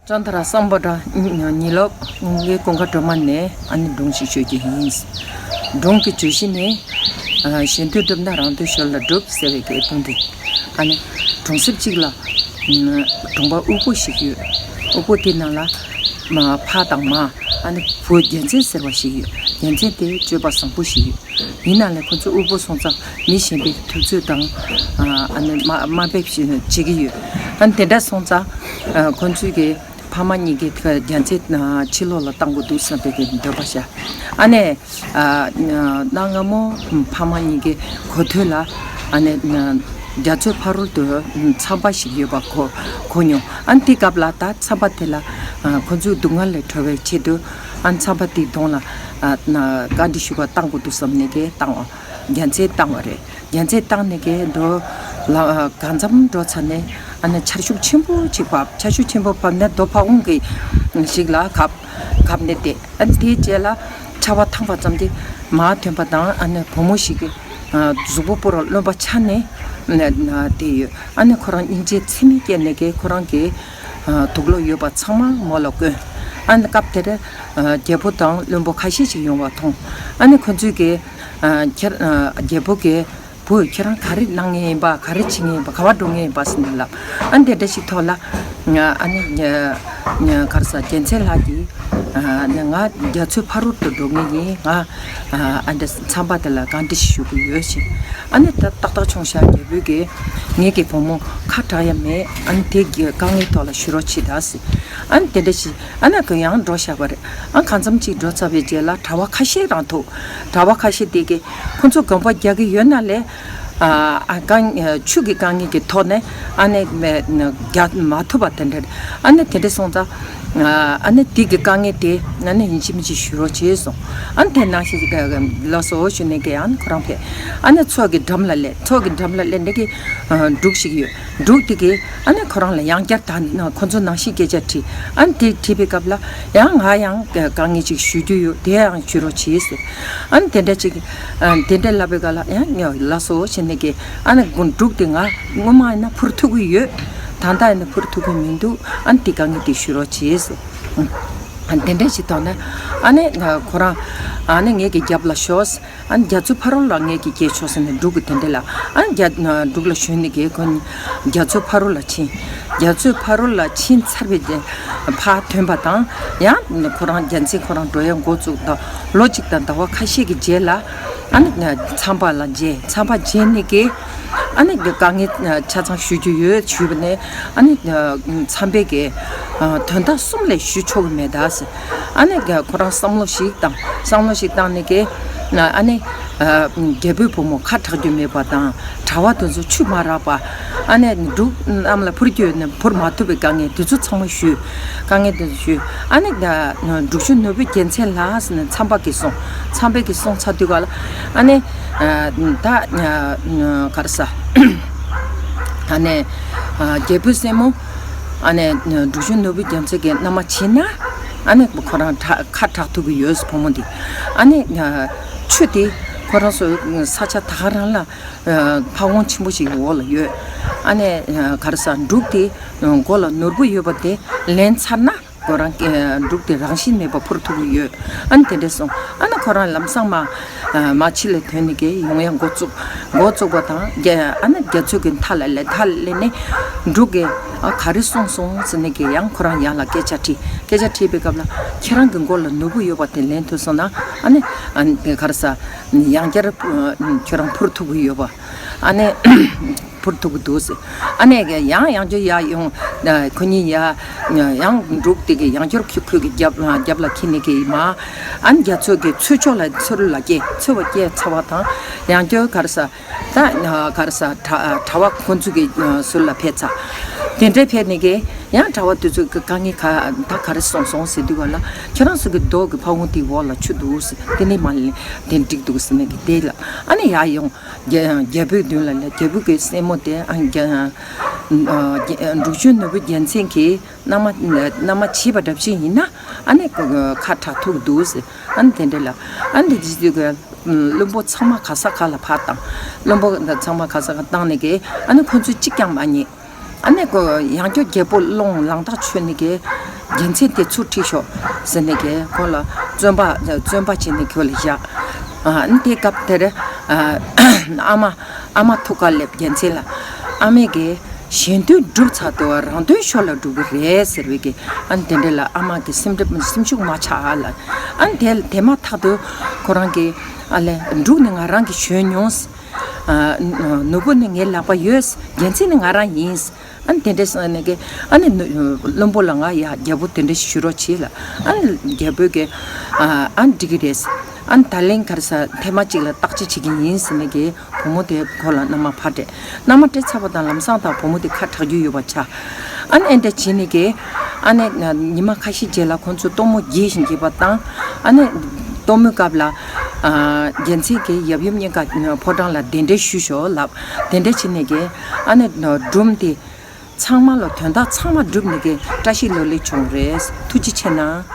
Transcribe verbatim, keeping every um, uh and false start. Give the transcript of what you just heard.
ཅང་ད་ར་སམ་བྷོ་ཊ་ཉི་ལོག་ངའི་ཀུན་དགའ་སྒྲོལ་མ་ནས་ཨ་ནི་སྒྲུང་ཞིག་ཤོད་ཀྱི་ཡིན། སྒྲུང་གི་བརྗོད་གཞི་ནི། ཨ་གཞན་དོན་བསྒྲུབ་ན་རང་དོན་ཞོར་ལ་སྒྲུབ་ཟེར་བའི་གི་དོན་དེ། ཨ་ནི་གྲོང་གསེབ་གཅིག་ལ་གྲོང་པ་དབུལ་པོ་ཞིག་ཡོད། དབུལ་པོ་དེ་ནང་ལ་མ་ཕ་དང་མ། ཨ་ནི་བུ་རྒྱལ་མཚན་ཟེར་བ་ཞིག་ཡོད། རྒྱལ་མཚན་དེ་སྤྱོད་པ་བཟང་པོ་ཞིག་ཡོད། ཡིན་ན་ལས་ཁོ་ཚོ་དབུལ་པོ་སོང་ཙང་མི་གཞན་པའི་ཐུབ་ཚོད་དང་། ཨ་ནི་དམའ་དམའ་འབེབས་བྱེད་ཀྱི་ཡོད། ཨ་ནི་དེ་འདྲ་སོང་ཙང་ཁོ་ཚོས་ཀྱི་ཕ་མ་གཉིས་ཀྱི་རྒྱལ་མཚན་ཕྱི་ལོགས་ལ་བཏང་དགོས་འདུག་བསམ་པའི་གི་འདོད་པ་བྱས། ཨ་ནི་གནའ་སྔ་མོ་ཕ་མ་གཉིས་ཀྱི་གོ་ཐོས་ལ་ཨ་ནི་རྒྱ་མཚོའི་ཕ་རོལ་དུ་མཚམས་པ་ཞིག་ཡོད་པ་གོ་གོ་མྱོང་། ཨ་ནི་དེ་སྐབས་ལ་ད་མཚམས་པ་དེ་ལ་ཁོ་ཚོའི་སྡུག་བསྔལ་ལས་གྲོལ་བའི་ཆེད་དུ། ཨ་མཚམས་པ་དེའི་གདོང་ལ་ཨ་ན་བཀའ་འདྲི་ཞུ་བ་བཏང་དགོས་འདུག་བསམ་ནས་ཀྱི་བཏང་བ། རྒྱལ་མཚན་བཏང་བ་རེད། རྒྱལ་མཚན་བཏང་ནས་ཀྱི་འགྲོ་ལ་གང་འཚམ་འགྲོ་ཚར་ནས་ཨ་ནི་ཆར་ཤུགས་ཆེན་པོ་ཅིག་བབས། ཆར་ཤུགས་ཆེན་པོ་བབས་ནས་རྡོ་ཕ་བོང་གི་ཞིག་ལ་བཀབ་བཀབ་ནས་བསྡད། ཨ་ནི་དེའི་རྗེས་ལ་ཆར་པ་བཏང་བ་ཙམ་གྱིས་མར་ཐོན་པ་དང་། ཨ་ནི་བུ་མོ་ཞིག་གིས་གཟུགས་པོ་པོ་ར་རློན་པ་ཆགས་ནས་བསྡད་ཡོད། ཨ་ནི་ཁོ་རང་སྙིང་རྗེ་ཚད་མེད་སྐྱེས་ནས་ཀྱི་ཁོ་རང་གི་དུག་ལོག་ཡོད་པ་ཚང་མ་མོ་ལ་བསྐོན། ཨ་ནི་སྐབས་དེར་རྒྱལ་པོ་དང་བློན་པོ་ཁ་ཤས་ཤིག་ཡོང་བ་མཐོང་། ཨ་ནི་ཁོ་ཚོས་ཀྱི་ཁྱེད་རྒྱལ་པོ་གི་བུ་ཁྱེད་རང་ག་རེ་གནང་ངེས་ཡིན་པ། ག་རེ་བྱེད་ངེས་ཡིན་པ། ག་པར་འགྲོ་ངེས་ཡིན་པ་ཟེར་ནས་ལབ། ཨ་ནི་དེ་འདྲ་ཞིག་ཐོག་ལ་ཨ་ནི་ག་རེ་ཟ། རྒྱལ་མཚན་ལགས་ཀྱིས་ཨ་ནི་ང་རྒྱ་མཚོའི་ཕ་རོལ་ཏུ་འགྲོ་ངེས་ཡིན། ང་ཨ་འདྲ་མཚམས་པ་དེ་ལ་བཀའ་འདྲི་ཞུ་གི་ཡོད་ཞེས། ཨ་ནི་ད་ཏག་ཏག་བྱུང་ཤག་རྒྱལ་པོས་ཀྱི་ངེད་ཀྱི་བུ་མོ་ཁ་གྲག་ཡ་མེད། ཨ་ནི་དེ་གི་དཀའ་ངལ་ཐོག་ལ་ཞུ་རོགས་བྱེད་ད་ཟེར། ཨ་ནི་དེ་འདྲ་ཞིག་ཨ་ནི་ཁོ་ཡང་འགྲོ་བཞག་པ་རེད། ཨ་གང་འཚམ་ཅིག་འགྲོ་ཚར་བའི་རྗེས་ལ་གྲྭ་པ་ཁ་ཤས་རང་ཐུག་གྲྭ་པ་ཁ་ཤས་དེ་གི་ཁོ་ཚོ་དགོངས་པ་རྒྱག་གི་ཡོད་ན་ལས། ཨ་ཨ་དཀའ་ཆུ་གི་དཀའ་ངལ་གྱི་ཐོག་ནས་ཨ་ནི་རྒྱག་མ་ཐུབ་པ་དེ་འདྲ་རེད། ཨ་ནི་དེ་འདྲ་སོང་ཙང་ཨ་ནི་དེ་གི་དཀའ་ངལ་དེ་ཨ་ནི་ཡིན་གཅིག་མིན་གཅིག་ཞུ་རོགས་བྱས་སོང་། ཨ་ནི་དེ་ནང་བཞིན་ལགས་སོ་ཞུ་ནས་ཀྱི་ཨ་ནི་ཁོ་རང་ཕེབས། ཨ་ནི་མཚོ་གི་འགྲམ་ལ་སླེབས། མཚོ་གི་འགྲམ་ལ་སླེབས་ནས་ཀྱི་འབྲུག་ཞིག་ཡོད། འབྲུག་དེ་གིས་ཨ་ནི་ཁོ་རང་ལ་ཡང་བསྐྱར་ད་ཁོ་ཚོ་ནང་བཞིན་སྐད་ཆ་དྲིས། ཨ་ནི་དེ་དྲིས་པའི་སྐབས་ལ་ཡང་ང་ཡང་དཀའ་ངལ་ཅིག་ཞུ་རྒྱུ་ཡོད། དེ་ཡང་ཞུ་རོགས་བྱེད་ཟེར། ཨ་ནི་དེ་འདྲ་ཅིག་ཨ་དེ་འདྲ་ལབ་པའི་སྐབས་ལ་ཡང་ལགས་སོ་ཞེས་ནས་ཀྱི་ཨ་ནི་འབྲུག་དེ་ང་སྔོན་མ་ཡིན་ན་འཕུར་ཐུབ་ཀྱི་ཡོད། ད་ལྟ་ཡིན་ན་འཕུར་ཐུབ་ཀྱི་མི་འདུག་ཨ་ནི་དེ་དཀའ་ངལ་དེ་ཞུ་རོགས་བྱེད་ཟེར། ཨ་དེ་འདྲ་ཞིག་ཐོག་ནས་ཨ་ནི་ཁོ་རང་ཨ་ནི་ངེད་ཀྱི་རྒྱབ་ལ་ཤོག་ཨ་ནི་རྒྱ་མཚོའི་ཕ་རོལ་ལ་ངེད་ཀྱིས་སྐྱེལ་ཆོག་ཟེར་ནས་འབྲུག་གིས་དེ་འདྲ་ལ། ཨ་ནི་རྒྱ་འབྲུག་ལ་ཞོན་ནས་ཀྱི་ཁོ་རྒྱ་མཚོའི་ཕ་རོལ་ལ་ཕྱིན། རྒྱ་མཚོའི་ཕ་རོལ་ལ་ཕྱིན་ཚར་བའི་རྗེས་ཕར་ཐོན་པ་དང་ཡང་ཁོ་རང་རྒྱལ་མཚན་ཁོ་རང་འགྲོ་ཡ་འགོ་བཙུགས་དང་། ལོ་གཅིག་དང་ཟླ་བ་ཁ་ཤས་ཀྱི་རྗེས་ལ་ཨ་ནི་མཚམས་པ་ལ་མཇལ། མཚམས་པ་མཇལ་ནས་ཀྱི་ཨ་ནི་དཀའ་ངལ་ཆ་ཚང་ཞུ་རྒྱུ་ཡོད་ཞུས་པ་ནས། ཨ་ནི་མཚམས་པའི་གི་དོན་དག་གསུམ་ལས་ཞུ་ཆོག་གི་མེད་ད་ཟེར། ཨ་ནི་ཁོ་རང་བསམ་བློ་ཞིག་བཏང་། བསམ་བློ་ཞིག་བཏང་ནས་ཀྱི་ཨ་ནི་རྒྱལ་པོའི་བུ་མོ་ཁ་གྲག་རྒྱུ་མེད་པ་དང་། གྲྭ་པ་དེ་ཚོ་ཆུ་མ་རག་པ། ཨ་ནི་འབྲུག་གནམ་ལ་འཕུར་རྒྱུ་ཡོད་ནས་འཕུར་མ་ཐུབ་པའི་དཀའ་ངལ་དེ་ཚོ་ཚང་མ་ཞུས། དཀའ་ངལ་དེ་ཚོ་ཞུས། ཨ་ནི་འབྲུག་ཆུ་ནོར་བུའི་རྒྱལ་མཚན་ལགས་ཟེར་ནས་མཚམས་པ་གིས་གསུངས། མཚམས་པ་གིས་གསུངས་ཚར་དུས་ག་ལ་ཨ་ནི་ད་ག་རེ་ཟ། ཨ་ནི་རྒྱལ་པོའི་སྲས་མོ་ཨ་ནི་འབྲུག་ཆུ་ནོར་བུའི་རྒྱལ་མཚན་གྱི་མནའ་མ་བྱས་ན་ཨ་ནི་ཁོ་རང་ཁ་གྲག་ཐུབ་ཀྱི་ཡོད་བུ་མོ་འདི། ཨ་ནི་ཆུ་དེ་ཁོ་རང་ཚོ་ས་ཆ་ད་ག་རང་ལ་ཕ་བོང་ཆེན་པོ་ཞིག་གི་འོག་ལ་ཡོད། ཨ་ནི་ག་རེ་ཟ། འབྲུག་དེ་མགོ་ལ་ནོར་བུ་ཡོད་པ་དེ་ལེན་ཚར་ན་ཁོ་རང་འབྲུག་དེ་རང་བཞིན་མེད་པར་འཕུར་ཐུབ་ཀྱི་ཡོད། ཨ་ནི་དེ་འདྲས་སོང་། ཨ་ནི་ཁོ་རང་ལམ་སང་མ་མ་ཕྱི་ལ་ཐོན་ནས་ཀྱི་ཡོང་ཡ་འགོ་བཙུགས། འགོ་བཙུགས་པ་དང་རྒྱ་ཨ་ནི་རྒྱ་མཚོ་གི་མཐའ་ལ་སླེབས། མཐའ་ལ་སླེབས་ནས་འབྲུག་གིས་ཨ་ག་རེ་གསུངས་སོང་ཟེར་ནས་ཀྱི་ཡང་ཁོ་རང་ཡང་ལ་སྐད་ཆ་དྲིས། སྐད་ཆ་དྲིས་པའི་སྐབས་ལ་ཁྱེད་རང་གི་མགོ་ལ་ནོར་བུ་ཡོད་པ་དེ་ལེན་ཐུབ་སོང་ན་ཨ་ནི་ཨ་ནི་ག་རེ་ཟ། ཡང་བསྐྱར་ཁྱོད་རང་འཕུར་ཐུབ་ཀྱི་ཡོད་པ། ཨ་ནི་འཕུར་ཐུབ་ཀྱི་འདུག་ཟེར། ཨ་ནི་ཡང་ཡང་བསྐྱར་ཡར་ཡོང་། ཁོ་གཉིས་ཡར་ཡང་འབྲུག་དེ་གི་ཡང་བསྐྱར་ཁོ་ཁོ་གི་རྒྱབ་རྒྱབ་ལ་འཁྱེར་ནས་གི་མར་ཨ་ནི་རྒྱ་མཚོ་གི་མཚོ་ཕྱོགས་ལ་མཚོ་རུ་ལ་སྐྱེལ། མཚོ་བ་སྐྱེལ་ཚར་བ་དང་ཡང་བསྐྱར་ག་རེ་ཟ། ད་ག་རེ་ཟ། གྲྭ་གྲྭ་པ་ཁོ་ཚོ་གི་ཟུར་ལ་ཕེབས་ཚར། དེ་འདྲའི་ཕེབས་ནས་གི་ཡང་གྲྭ་པ་དེ་ཚོ་གི་དཀའ་ངལ་ག་ད་ག་རེ་སོང་སོང་ཟེར་དུས་ག་ལ་ཁྱེད་རང་ཚོ་གི་རྡོ་གི་ཕ་བོང་དེའི་འོག་ལ་ཆུ་འདུག་ཟེར། དེ་ནས་མར་ལེན་དེ་འགྲིག་འདུག་ཟེར་ནས་གི་དེ་ལ་ཨ་ནི་ཡར་ཡོང་། རྒྱལ་རྒྱལ་པོའི་མདུན་ལ་སླེབས། རྒྱལ་པོ་གི་སྲས་མོ་དེ་ཨ་རྒྱ་ཨ་རྒྱ་འབྲུག་ཆུ་ནོར་བུ་རྒྱལ་མཚན་གྱིས་མནའ་མ་མནའ་མ་བྱས་པ་འདྲ་ཅིག་ཡིན་ན་ཨ་ནི་ཁ་གྲག་ཐུབ་འདུག་ཟེར། ཨ་ནི་དེ་འདྲ་ལ་ཨ་ནི་དེ་དུས་ཀྱི་བློན་པོ་ཚང་མ་ག་ས་ག་ལ་ཕར་བཏང་། བློན་པོ་ཚང་མ་ག་ས་ག་བཏང་ནས་གི་ཨ་ནི་ཁོ་ཚོས་གཅིག་ཀྱང་མ་རྙེད། ཨ་ནི་ཁོ་ཡང་བསྐྱར་རྒྱལ་པོ་སློང་ལང་ཐག་ཆོད་ནས་གི་ རྒྱལ་མཚན་དེ་ཚུར་ཁྲིད་ཤོག་ཟེར་ནས་ཀྱི་ཁོ་ལ་བཙོན་པ་བཙོན་པ་བྱས་ནས་ཁོ་ལ་བཞག་ཨ་ནི་དེ་སྐབས་དེར་ཨ་མ་ཨ་མ་ཐུག་ག་སླེབས། རྒྱལ་མཚན་ལ་ཨ་མས་ཀྱི་གཞན་དོན་སྒྲུབ་ཚར་དུས་རང་དོན་ཞོར་ལ་སྒྲུབ་ཀྱི་རེད་ཟེར་བའི་གི་ཨ་ནི་དེ་འདྲ་ལ་ཨ་མ་གི་སེམས་སེམས་ཤུགས་མ་ཆག་ལ། ཨ་ནི་དེ་དེ་མ་ཐག་ཏུ་ཁོ་རང་གི་ཨ་ལས་འབྲུག་ནི་ང་རང་གིས་བཞོན་མྱོང་། ཨ་ནོར་བུ་ནི་ངའི་ལག་པ་ཡོད། རྒྱལ་མཚན་ནི་ང་རང་ཡིན། ཨ་ནི་དེ་འདྲ་ཟེར་ནས་ཀྱི་ཨ་ནི་བློན་པོ་ལ་ང་ཡ་རྒྱལ་པོ་དེ་འདྲ་ཞུ་རོགས་བྱེད་ལ། ཨ་ནི་རྒྱལ་པོས་ཀྱི་ཨ་ཨ་ནི་འགྲིག་གི་རེད། ཨ་ནི་ད་ལན་ག་རེ་ཟ་ཐེངས་མ་གཅིག་ལ་བརྟག་དཔྱད་བྱེད་ཀྱི་ཡིན་ཟེར་ནས་ཀྱི་བུ་མོ་དེ་ཁོ་ལ་མནའ་མ་ཕར་སྤྲད། མནའ་མ་སྤྲད་ཚར་བ་དང་ལམ་སང་དང་བུ་མོ་དེ་ཁ་གྲག་རྒྱུ་ཡོད་པ་ཆགས། ཨ་ནི་ཨེ་འདྲ་བྱས་ནས་ཀྱི་ཨ་ནི་ཉི་མ་ཁ་ཤས་རྗེས་ལ་ཁོང་ཚོ་སྟོན་མོ་རྒྱས་བཞིན་རྒྱས་པ་དང་། ཨ་ནི་སྟོན་མོའི་སྐབས་ལ་ཨ་རྒྱལ་མཚན་གྱིས་ཡབ་ཡུམ་གཉིས་ཀ་ཕོ་བྲང་ལ་གདན་འདྲེན་ཞུས་ཤོག་ལབ། གདན་འདྲེན་བྱས་ནས་ཀྱི་ཨ་ནི་སྒྲུང་དེ་ཚང་མ་ལ་དོན་དག་ཚང་མ་གྲུབ་ནས་ཀྱི་བཀྲ་ཤིས་ལོ་ལེགས་བྱུང་རེད། ཐུགས་རྗེ་ཆེ་གནང་།